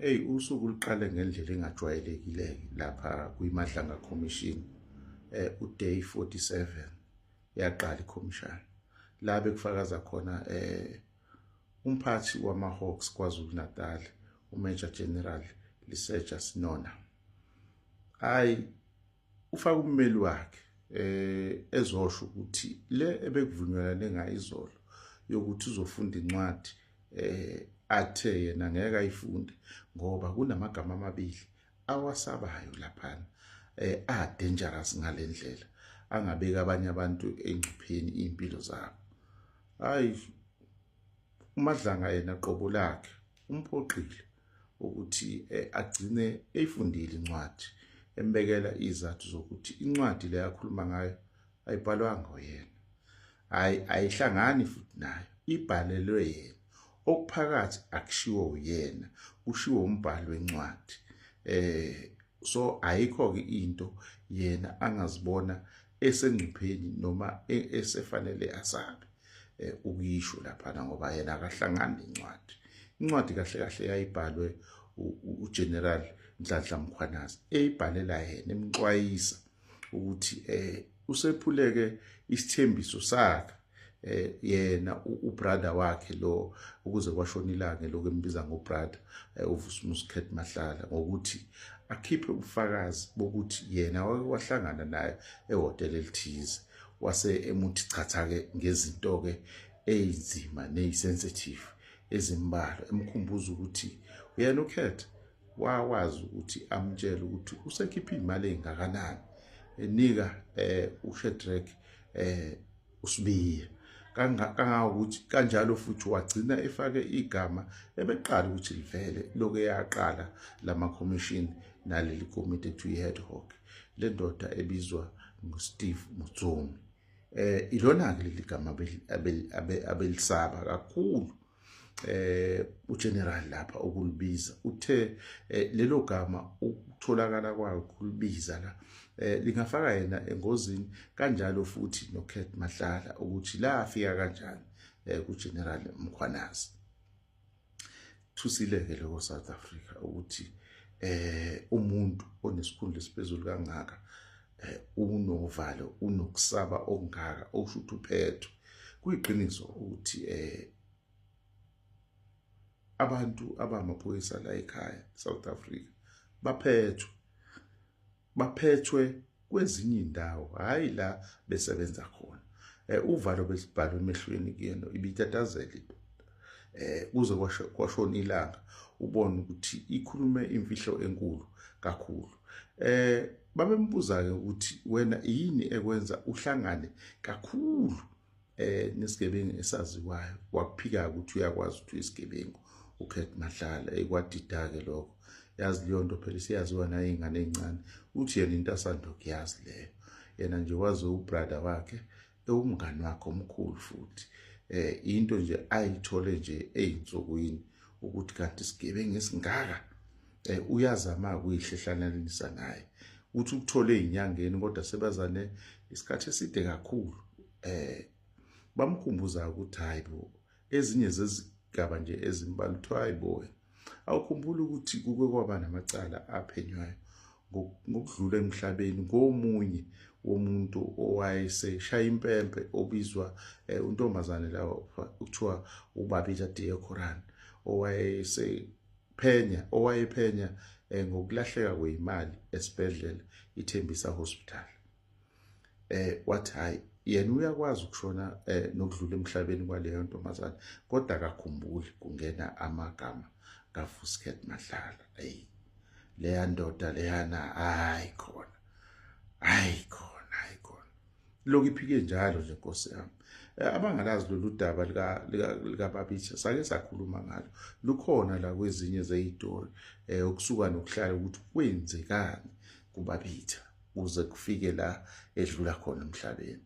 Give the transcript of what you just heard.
Hey, usuku luqale ngendlela engajwayelekile lapha kwiMadlanga Commission, uday 47 yaqala ikhomishana la bekufakaza khona umphathi wama-Hawks KwaZulu Natal, uMajor General Lesetja Senona. Hayi, ufaka ummeli wakhe ezosho ukuthi le ebekuvunyelwane ngayo izolo yokuthi uzofunda incwadi, athe yena ngeke ayifunde ngoba kunamagama amabili awasabayo laphana, a dangerous ngalendlela, angabeka abanye abantu engcupheni impilo zabo. Hayi, uMadlanga yena qobo lakhe umphoqile ukuthi agcine eyifundile incwadi, embekela izathu zokuthi incwadi le akhuluma ngayo ayibhalwanga uyena, hayi, ayihlangani futhi nayo, ibhalelwe yena. Okuphakathi akushiwo uyena, kushiwo umbhalo wencwadi. So ayikho ke into yena angazibona esengcupheni noma esefanele asabe ukuyisho laphana, ngoba yena akahlangani nencwadi. Incwadi kahle kahle yayibhalwe uGeneral Nhlanhla Mkhwanazi, eyibhalela yena, emxwayisa ukuthi usephuleke isithembiso sakhe, yena ubrother wakhe lo, ukuze kwashona ilanga lokho embiza ngobrother, uVusimuzi Cat Matlala, ngokuthi akhiphe ubufakazi bokuthi yena wake wahlangana naye ehhotela elithize, wase emuthi chatha ke ngezinto ke eyinzima neyisensitive ezimbalwa, emkhumbuza ukuthi uyena uKhet wawazi ukuthi amtshele ukuthi usekhipha imali engakanani enika uShedrack uSibiya, kangangokuthi kanjalo futhi wagcina efake igama ebeqala ukuthi livele lokho yaqala lama commission naleli komiti ekuthiwa i-ad hoc, le ndoda ebizwa ngoSteve Mutsomi. Ilona ke leli gama abelisaba kakhulu uGeneral lapha ukulibiza. Uthe lelo gama ukutholakala kwayo kulibiza la lingafaka yena engozini, kanjalo futhi noCat Matlala ukuthi la afika kanjani kuGeneral Mkhwanazi. Thusileke lokho South Africa ukuthi umuntu onesikhundla esiphezulu kangaka unovalo, unokusaba okungaka, okusho ukuthi uphethwe. Kuyiqiniso ukuthi abantu abamaphoyisa la ekhaya South Africa baphethwe kwezinye indawo, hayi la besebenza khona. Uvalo besibhalwe emehlweni kuyena, ibitatazela into kuze kwashona ilanga ubone ukuthi ikhulume imfihlo enkulu kakhulu. Babembuza ke ukuthi wena yini ekwenza uhlangane kakhulu nesigebengu esaziwayo? Wakuphika ukuthi uyakwazi ukuthi uyisigebengu uCat Matlala. Ekwadida ke lokho, yazi leyo nto phela isiyaziwa nayo ingane ezincane. Uthi yena into asanda kuyazi leyo, yena nje wazi ubrother wakhe ewumngani wakhe omkhulu, futhi into nje ayithole nje eyinsukwini ukuthi kanti isigebengu esingaka uyazama ukuyihlehlananisa naye. Uthi ukuthole ezinyangeni, kodwa sebazane isikhathi eside kakhulu. Bamkhumbuza ukuthi hayibo, ezinye zezigaba nje ezimbalwa, kuthiwa hayibo, awukhumbuli ukuthi kuke kwaba namacala aphenywayo ngokudlula emhlabeni ngomunye womuntu owayeseshaya impempe obizwa untombazane la kuthiwa uBabita Deokaran, owayephenya ngokulahleka kwezimali esibhedlela iThembisa Hospital. Wathi hayi, yena uyakwazi ukushona nokudlula emhlabeni kwaleyo ntombazane, kodwa akakhumbuli kungena amagama kaVusi Cat Matlala. Hey, leya ndoda leyana, hayi khona, hayi khona, hayi khona, lokhu iphike njalo nje, Nkosi yami. Abangalazi lolu daba lika Babitha, sake sakhuluma ngalo, lukhona la kwezinye zeyitori, ukusuka nokuhlala ukuthi kwenzekani kuBabitha kuze kufike la edlula khona emhlabeni.